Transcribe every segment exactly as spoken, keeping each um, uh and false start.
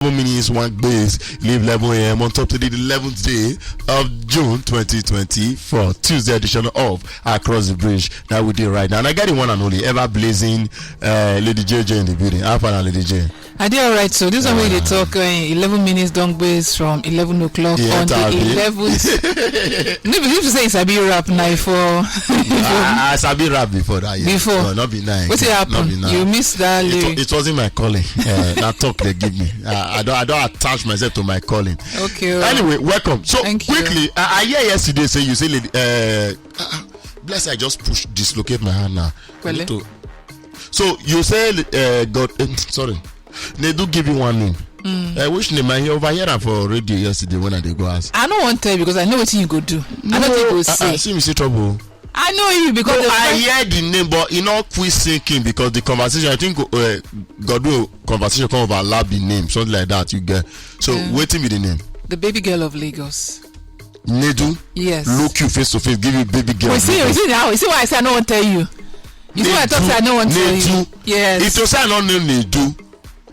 Minutes, one base, leave eleven a m on top to the eleventh day of June twenty twenty-four, Tuesday edition of Across the Bridge. That we do right now. And I got the one and only ever blazing uh, Lady J J in the building. How far now, Lady J? I did all right. So this one we dey talk uh, eleven minutes don't base from eleven o'clock Yeah, on the Tabi. eleventh. No, but if you say it's a bit rap now for I, I sabi rap before that. Yeah. Before? No, not be nice. What Not be happened? nice. You missed that It, lyric. wa- it wasn't my calling. Uh, that talk they give me. Uh, I don't. I don't attach myself to my calling. Okay. Well, Anyway, welcome. So Thank you. quickly, I, I hear yesterday say you say, lady, uh, uh, uh, bless. I just push dislocate my hand now. I Pẹ̀lẹ́. need to. So you say, uh, God. Um, sorry, they do give you one name. Uh, which name? I overhear am for radio yesterday when I dey go ask. I no wan tell you because I know wetin you go do. I no think you go uh, say. Uh, see me see trouble. I know you because No, the I first hear the name, but e no quick sink in because the conversation. I think uh, Godwin conversation come overlap the name, something like that. You get so Yeah. wetin be the name? The baby girl of Lagos. Nedu Yes. look you face to face, give you baby girl. You see, you Lagos. see now, you see why I say I no wan tell you. You see why I talk say I no wan tell you. Nedu. Yes. If to say I no know Nedu,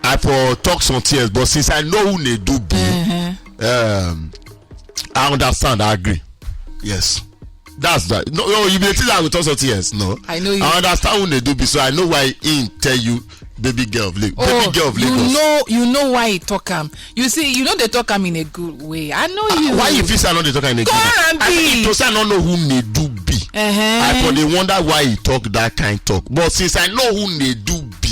I for talk some tears. But since I know who Nedu be, Uh-huh. um, I understand. I agree. Yes. That's that. No, no, you may think I will talk something else. No, I know you. I understand who they do be, so I know why he tell you, baby girl of Lagos. Oh, Baby girl of you Lagos. know, you know why he talk am. You see, you know they talk am in a good way. I know you. Why you feel say I know they talk in a Go good way? and I mean, be. to say I don't know who they do be. Uh-huh. I for they wonder why he talk that kind talk. But since I know who they do be,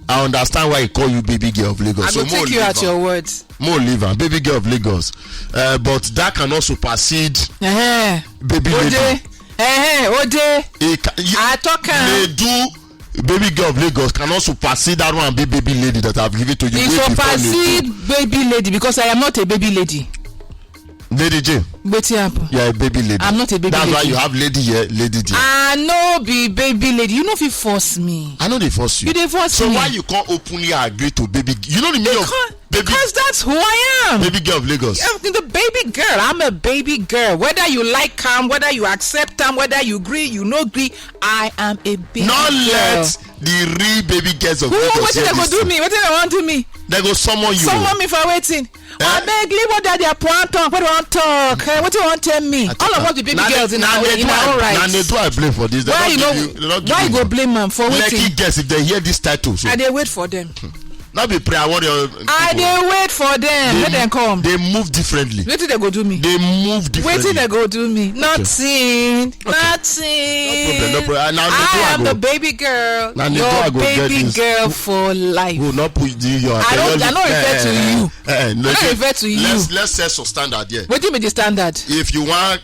I understand why he call you baby girl of Lagos. I So go more take you leave at am. your words. More leave am, baby girl of Lagos. Uh, but that cannot supersede Uh-huh. baby lady. Ode. Uh-huh. Ode. He ca- you- I talk am. They do baby girl of Lagos cannot supersede that one big baby lady that I've given to you. He Way before Nedu. supersede baby lady because I am not a baby lady. Lady J, Wetin happen? you are a baby lady. I'm not a baby That's why lady. you have lady here, lady there. I no be baby lady. You no fit force me. I know they force you. You dey force So me. why you can't openly agree to baby? You know the meaning of Because, baby, because that's who I am. baby girl of Lagos. I'm the baby girl. I'm a baby girl. Whether you like am, whether you accept am, whether you agree, you no agree, I am a baby Not girl. let the real baby girls of Who Lagos wetin hear they go this do thing. me? Wetin they want do me? They go summon you. Summon me for wetin? Eh? Abeg, leave what they are pon talk. What they want talk? Eh, what you want tell me? I All of talk. us be baby Na girls the- in na our the in do our own I- na rights. the do I blame for this. They Why don't you give know? you- they don't give Why you you go money. blame am for Lekki wetin? girls, if they hear this title, so I dey wait for them. not be prayer warrior. I people. dey wait for them. They Let them mo- come. They move differently. Wetin they go do me? They move differently. Wetin they go do me? Nothing. Nothing. No problem, no problem. Ah, na the I do I am go. the baby girl. Na the do Your I go get baby this. girl for life. Who not put the your I don't. I don't refer to you. Eh, eh, I don't refer to you. Let's let's set some standard here. Wetin be the standard? If you want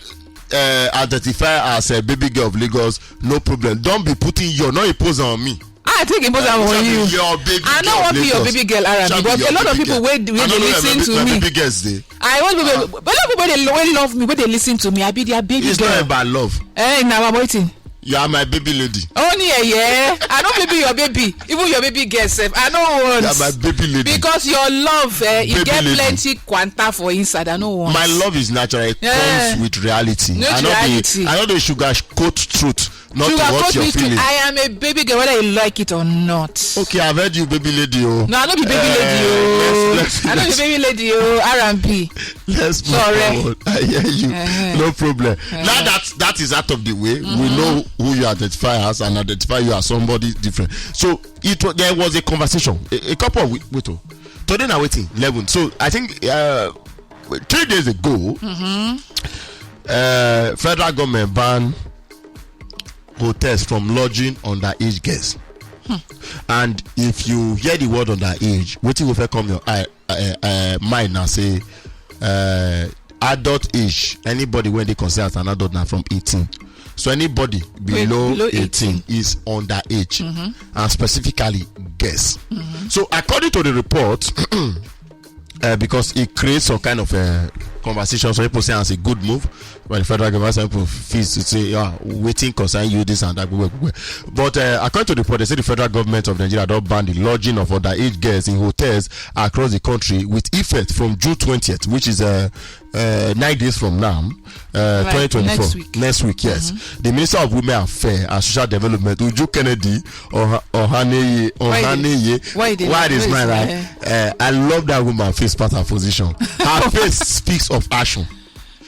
uh, identify as a baby girl of Lagos, no problem. Don't be putting your no impose on me. I take impose am on you. Your baby I girl don't want to be your Lagos. baby girl, Arabi, Shall be but your a lot of baby people girl. wey dey I don't know listen my to baby- my me. baby girls dey. I want people, a lot of people wey dey wey love me, wey dey listen to me. I be their baby It's girl. not about love. Eh, now I'm waiting. You are my baby lady. Only a year. I don't baby your baby. Even your baby girl sef. I don't want. You are my baby lady. Because your love, eh, you Baby get lady. plenty quanta for inside. I don't want. My love is natural. It Yeah. comes with reality. Not I know reality. the I know the sugar coat truth. Not Sugar to hurt coat your me too. feelings. I am a baby girl, whether you like it or not. Okay, I've heard you, baby lady. Oh. No, I no be baby Eh, lady. Oh. let's- let's- I no be let's- baby lady. Oh, R and B. Let's move Sorry. forward. I hear you. Uh-huh. No problem. Now that that is out of the way, we know who you identify as and identify you as somebody different. So it wa- there was a conversation a, a couple of weeks. Wait, oh. Today now waiting eleven. So I think uh, three days ago, uh, federal government ban hotels from lodging underage girls. And if you hear the word underage, wetin go first come your eye, uh, uh, mind na say uh, adult age, anybody wey dey considered as an adult na from eighteen. So anybody Wait, below below eighteen eighteen. is underage, and specifically girls. So according to the report, uh, because it creates some kind of uh, conversation. Some people say it's a good move. When the federal government, some people feel to say, "Ah, wetin concern you, this and that." But uh, according to the report, they say the federal government of Nigeria don ban the lodging of underage girls in hotels across the country with effect from June twentieth, which is uh, uh, nine days from now, uh, Right, twenty twenty-four. next week. Next week, yes. The Minister of Women Affairs and Social Development, Uju Kennedy Oha- Ohaneye, Why you dey- Ohaneye. why you dey Why laugh? this Where man is like? my- Uh, I love that woman face pattern position. Her face speaks of action.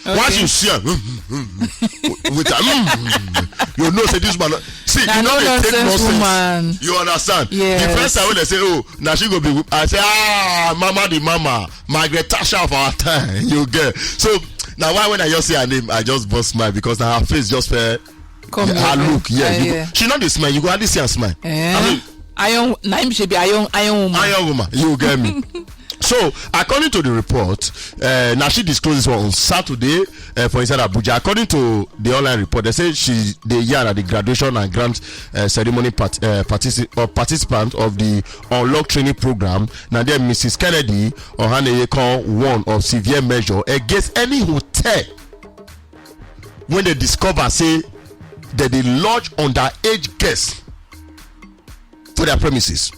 Once Okay. You see her with her, mm, you know say this man. See, Na you know no they take nonsense nonsense. Woman. You understand? Yes. The first time when they say, "Oh, now she go be," I say, "Ah, mama the mama, Margaret Thatcher of our time." You get so now. Why when I just see her name, I just bust smile because now her face just fell. Come Her here. look, yeah. Uh, You go- yeah. She not the smile. You go hardly see her smile. Eh? I mean, Iron, na him she be iron, iron woman. Iron woman, you get me. So, according to the report, uh, now she disclosed this one on Saturday uh, for inside Abuja. According to the online report, they say she dey yarn at the graduation and grant uh, ceremony part, uh, partici- or participant of the unlock training program. Now then, Missus Kennedy Ohaneye come warn of severe measure against any hotel when they discover say that they lodge underage guests for their premises.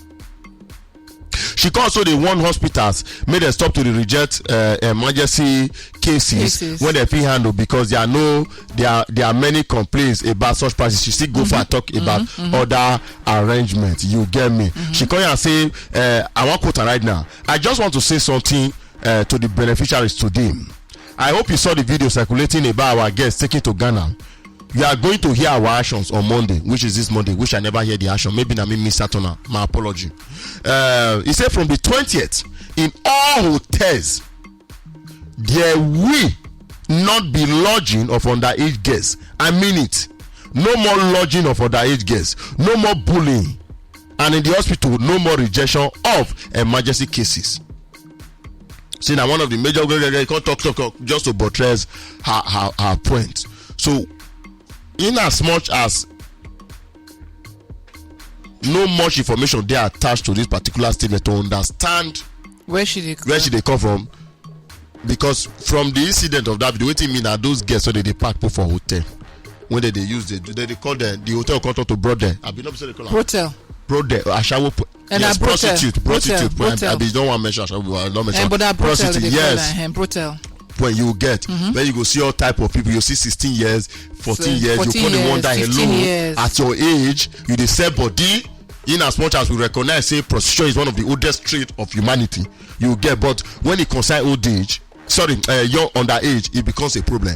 She come also dey warn hospitals make dem stop to dey reject uh, emergency cases Cases. When dem fit handle because there are no there are, there are many complaints about such practices. She still go far talk about other arrangements. You get me? She come here say, uh, I wan quote her right now. "I just want to say something uh, to the beneficiaries today. I hope you saw the video circulating about our guests taken to Ghana. You are going to hear our actions on Monday," which is this Monday, which I never hear the action. Maybe na me miss out on am. My apology. Uh, he said from the twentieth, in all hotels, there will not be lodging of underage guests. I mean it. No more lodging of underage guests. No more bullying. And in the hospital, no more rejection of emergency cases. See, now one of the major, you come talk, talk, talk, just to buttress her, her, her point. So, in as much as no much information dey attached to this particular statement to understand Where she dey? where she dey come from, because from the incident of that video, wetin mean na those girls wey dey dey pack people for hotel, when they dey use the they dey call them the hotel come turn to brothel. I be no be so they call am Brothel. brothel, ashawo. Po- And yes, a brothel. Prostitute, Brothel, prostitute. But I, I brothel. be don't want mention ashawo. I don't mention And but that brothel, prostitute. They call Yes, that, eh, brothel. When you get where you go see all type of people, you see sixteen years, fourteen years, you fourteen come dey years, wonder fifteen hello years. At your age, you dey sell body. In as much as we recognize say prostitution is one of the oldest trait of humanity, you get, but when it concern old age, sorry, uh, young underage, it becomes a problem.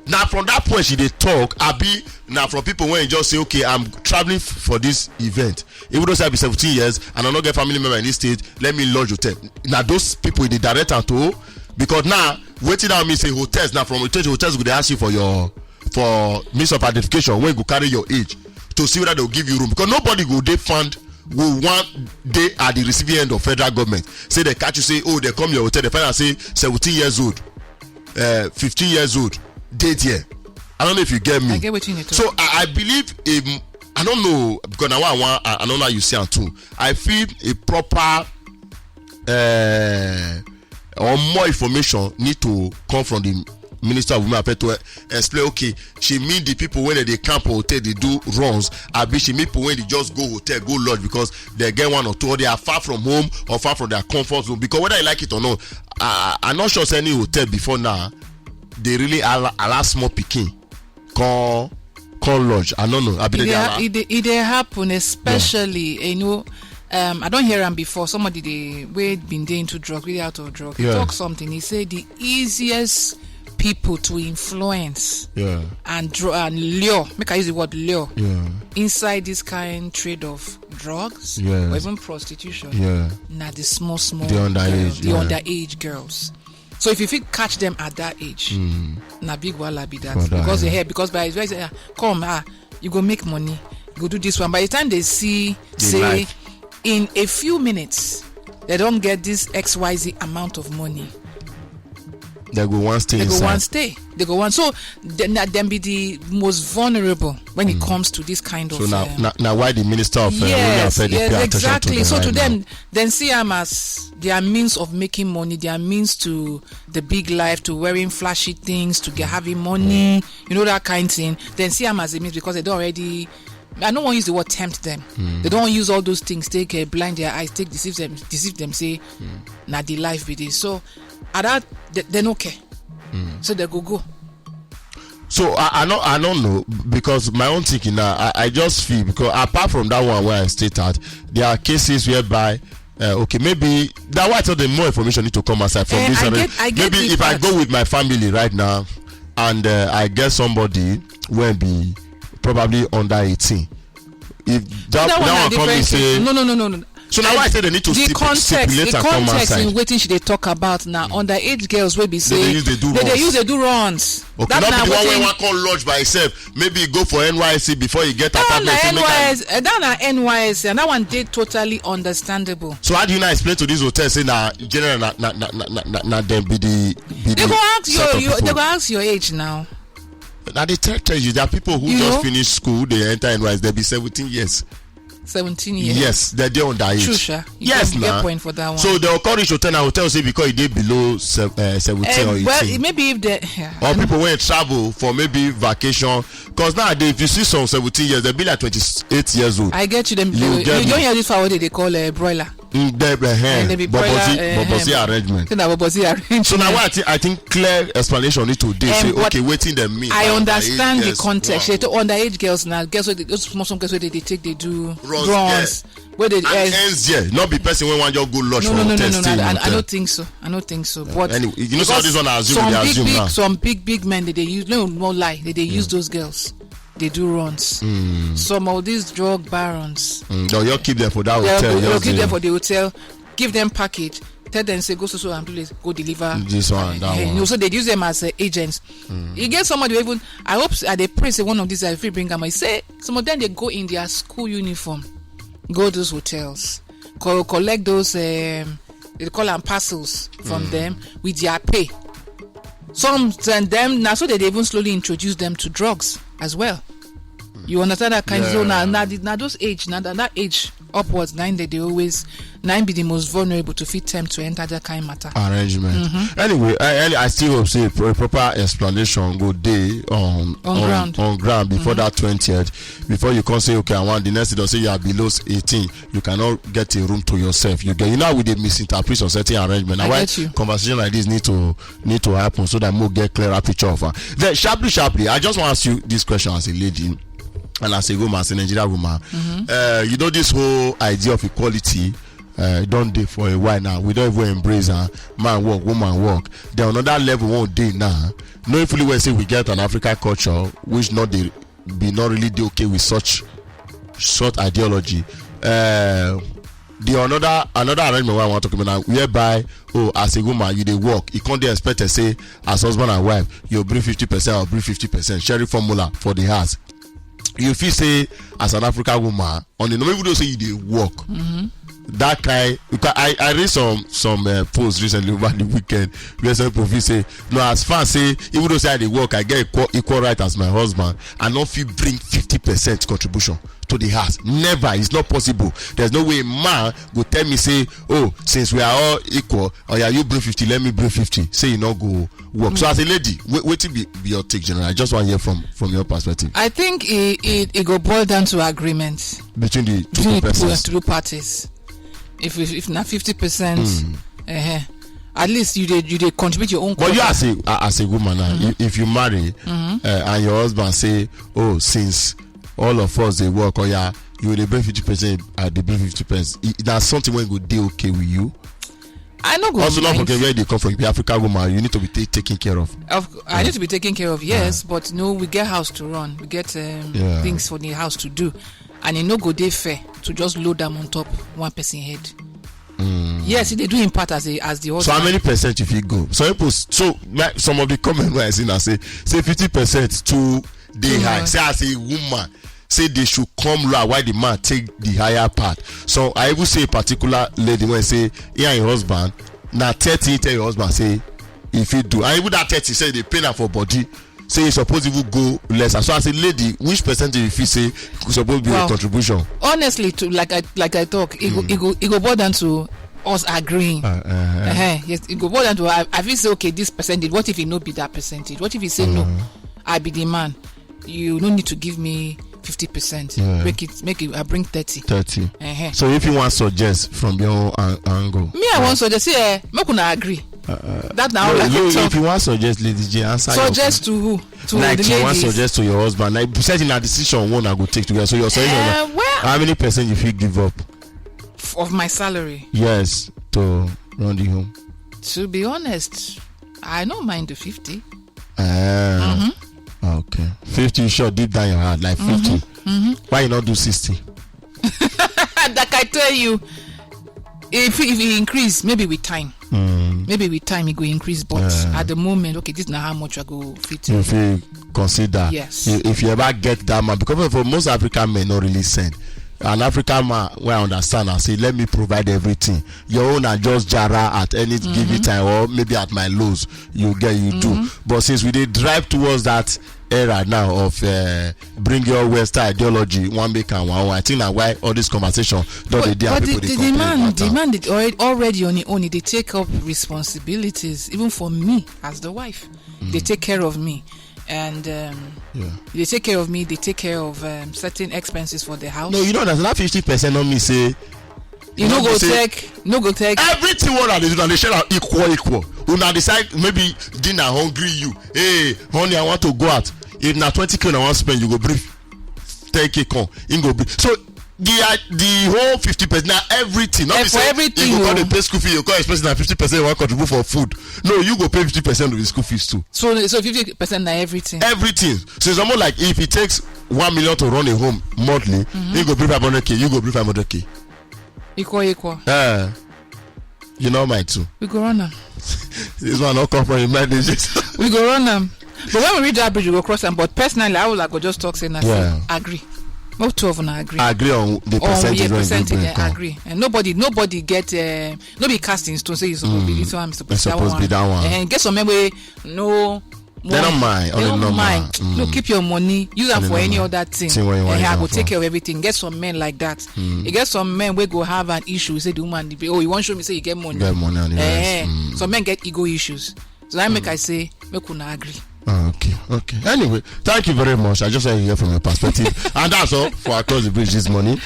Now from that point she dey talk, abi na from people when just say, "Okay, I'm traveling f- for this event, even though say I be seventeen years and I no get family member in this state, let me lodge hotel." Now those people dey direct am to, because now wetin that mean say hotels, now from hotel to hotels go dey ask you for your for means of identification, when you go carry your age to see whether they will give you room, because nobody go dey found go one day at the receiving end of federal government say they catch you say, "Oh, they come your hotel, they find out say seventeen years old, uh, fifteen years old, dey there." I don't know if you get me. I get wetin you dey talk. So I, I believe, um, I don't know, because now I want, I, I don't know how you see am too. I feel a proper uh, or more information need to come from the Minister of Women Affairs to uh, explain. Okay, she mean the people when they camp for hotel, they do runs. I be she mean people when they just go hotel, go lodge because they get one or two, or they are far from home or far from their comfort zone. Because whether you like it or not, I, I'm not sure say any hotel before now they really allow, allow small pikin come come lodge. I don't know. I be E they dey allow. ha- e dey e dey happen, especially, you know, um, I don hear am before. Somebody dey wey been dey into drug, really out of drug. He Yeah. Talk something. He say the easiest people to influence Yeah. and draw and lure, make I use the word lure, Yeah. inside this kind trade of drugs Yes. or even prostitution. Yeah. Na the small small The underage, girl- the yeah. Underage girls. So if you fit catch them at that age, na big wahala be that. For that, Because yeah. They hear, because by the way, say, "Ah, come, ah, you go make money, you go do this one." By the time they see, The say, life. In a few minutes, they don't get this X Y Z amount of money. They go one stay They go inside. One stay. They go one. So then na dem be the most vulnerable when it comes to this kind So of. now, um, now, now why the minister of uh, Women yes, Affairs dey yes, pay attention exactly. to them So right to now? Them, then see am as their means of making money, their means to the big life, to wearing flashy things, to get having money, you know, that kind thing. Then see am as a means because they don't already. I don't want to use the word tempt them. They don't use all those things take uh, blind their eyes, take deceive them, deceive them. Say, na the life be this. So, at that, they, they no care. So they go go. So I, I don't I don't know, because my own thinking now, I, I just feel, because apart from that one where I state out, there are cases whereby uh, okay, maybe that why I tell them more information need to come aside from Eh, this. I And get- I get maybe the if I part. Go with my family right now and uh, I get somebody when be probably under eighteen, if that, That one that na one come different and say case. No, no, no, no, no. So now why I say they need to The stip- context, stipulate the and come context outside. In wetin she dey talk about now, underage girls wey be say They dey use dey do they dey runs. Use dey do runs. Okay, That not na be the one wetin- wey wan come lodge by himself. Maybe he go for N Y S C before he get That one apartment. na Say make I- N Y S, eh, that na N Y S, and that one dey totally understandable. So how do you now explain to this hotel say na general na na na na na, na, na dem be the be They the go ask set your, of you, people? They go ask your age now. Now they tell, tell you there are people who You just know? Finish school, they enter N Y S, they be seventeen years. Seventeen years. Yes, they dey underage. True, sha. You Yes, get, you get na. Point for that one. So they'll call reach hotel and hotel say because he dey below se- uh, seventeen or Eh, well, eighteen. Maybe if they Or people wey travel for maybe vacation, because nowadays if you see some seventeen years, they be like twenty-eight years old. I get you. Them You you, get you don't me. Hear this for what they call a broiler. Mm, they, uh, Eh, they be broiler, Bobozi, eh, Bobozi eh, arrangement. Say na Bobozi arrangement. So now what I think, I think clear explanation need to dey Um, say but okay, wetin dem mean. I by understand underage the girls. context. Wow. Say to underage girls now, girls wey they, those small small girls wey they, they take they do Runs, runs. Where they And eh, ends there, not be person wey wan just go lodge no for no no no hotel, no stay no. in I, I hotel. Don't think so. I don't think so. But Anyway, you know, so because this one I assume some they big assume big now. Some big big men they, they use no no lie they, they use those girls. They do runs. Some of these drug barons. Mm, they'll just keep them for that They'll, hotel. they'll Just keep dey- them for the hotel, give them package, tell them say go so so and place, go deliver. This one, that Eh, one. You know, so they use them as uh, agents. You get somebody who even I hope s- I dey pray say one of these I fit bring am. I say some of them they go in their school uniform, go those hotels, co- collect those um, they call them parcels from them with their pay. Some and them now so they dey even slowly introduce them to drugs as well. You understand that kind of so now Yeah. now, the- now those age now that, that age upwards now they, they always now be the most vulnerable to fit them to enter that kind of matter. Arrangement. Anyway, I, I I still hope say a proper explanation go dey on On ground. On ground before that twentieth. Before you come say okay, I want the next thing to say you are below eighteen, you cannot get a room to yourself. You get you know we dey misinterpret some certain arrangement. I Now why get you. Conversation like this need to need to happen so that more get clearer picture of her. Then sharply, sharply, I just want to ask you this question as a lady and as a woman, as a Nigerian woman. Uh, you know this whole idea of equality. Uh, don't dey for a while now. We don't even embrace her. Man work, woman work. Then another level won't dey now. Knowing fully well say we get an African culture which not dey be not really dey okay with such such ideology. Uh, the another another arrangement wey I wan talk about na whereby oh as a woman you dey work, e come dey expected say as husband and wife you bring fifty percent or bring fifty percent sharing formula for the house. You feel say as an African woman on the normal even though say you dey work. That kind because I I read some some uh, posts recently over the weekend where some people feel say no as far say even though say I dey work I get equal, equal right as my husband I no fit bring fifty percent contribution to the house never it's not possible there's no way man go tell me say oh since we are all equal oya you bring fifty let me bring fifty say e no go work so as a lady wait, wetin be, be your take general I just wan hear from from your perspective. I think it, it, it go boil down to agreement Between the two between the persons. Two parties. If if, if na fifty percent, uh, at least you dey you dey contribute your own. But you quarter. As a a- as a woman now, if, if you marry uh, and your husband say, oh, since all of us dey work, oh yeah, you dey bring fifty percent, I dey bring fifty percent. I- That's something wey go dey okay with you. I no go Also, not mind. Forget where they come from. You be African woman, you need to be ta- taken care of. Of, I need to be taken care of, yes, but no, we get house to run, we get um, Yeah. Things for the house to do, and e no go dey fair to just load them on top one person head. Yes, e dey do im part as a as the So husband. How many percent if you go? Some people, so like, some of the comment wey I see now say say fifty percent too dey Too high. much. Say as a woman, say they should come lower while the man take the higher part. So I even see a particular lady when say he and your husband na thirty tell your husband say e fit do. And even that thirty say e dey pain am for body, say e suppose even go lesser. So as a lady, which percentage you feel say e suppose be your Wow. Contribution? Honestly, to like I like I talk, it go it go it go boil down to us agreeing. Uh, uh, Uh-huh. Yes, it go boil down to I, I feel say, okay, this percentage. What if it no be that percentage? What if you say no? I be the man. You no need to give me fifty percent. Yeah. Make it make it. I bring thirty. thirty. Uh-huh. So if you want suggest from your own an- angle, Me, I want suggest say, eh, make una agree. That now no, like you, I talk. If you want suggest, lady J, answer your Suggest to who? To like the you want ladies. Suggest to your husband, like, setting a decision one I go take to you. So your suggestion Eh, na, well- how many percent you fit give up? F- of my salary. Yes, to run the home. To be honest, I don't mind the fifty. Uh, Okay, fifty. You sure deep down your heart, like fifty. Why you not do sixty? Like I tell you, if if it increase, maybe with time, Mm. maybe with time it go increase. But Yeah. At the moment, okay, this is not how much I go fit. You feel consider. Yes. You, if you ever get that man, because for most African men, not really send. An African man, where I understand, I say, let me provide everything. Your own are just jara at any given time, or maybe at my lows, you get, you do. But since we dey drive towards that era now of uh, bring your Western ideology, one make and one, I think na why all this conversation don dey But, dey and but the, people dey the, the complain man, about the am. Man, did already, already on his own, he dey take up responsibilities, even for me as the wife. They take care of me, and um, Yeah. they take care of me. They take care of um, certain expenses for the house. No, you don't understand. That fifty percent no mean say you no no go say- take, no go take. Everything one that they do, they share am equal, equal. Una decide, maybe dinner hungry you. Hey, honey, I want to go out. If na twenty k una wan spend, you go bring ten k come. Him go bring. So the uh, the whole fifty percent na everything. Not Eh, be for say everything you go o. Come dey pay school fee, you come expect na fifty percent you wan contribute for food. No, you go pay fifty percent of the school fees too. So, so fifty percent na everything. Everything. So it's almost like if it takes one million to run a home monthly, he go bring five hundred k, you go bring five hundred k. Equal, equal. Uh, you know mine too. We go run am. This one not come from your mind. Is it? We go run am. But when we reach that bridge, we go cross am. But personally, I would like go just talk say na Yeah. Agree. Most two of una agree. Agree on the Oh, percentage. Yeah, When you percentage. bring Eh, come. Agree. And nobody, nobody get. Uh, no be casting stone say you supposed be this one. It's supposed to be that one. And get some men wey no. They don't mind. They Only don't normal. Mind. Mm. No, keep your money. Use am Only for any normal. Other thing. Thing where you want Eh, use I am go for. Take care of everything. Get some men like that. You get some men wey go have an issue. Say the woman, oh, you wan show me say you get money. Get money and the Eh, rest. Mm. Some men get ego issues. So that make I say make una agree. Ah, okay, okay. Anyway, thank you very much. I just want to hear from your perspective. And that's all for Across the Bridge this morning.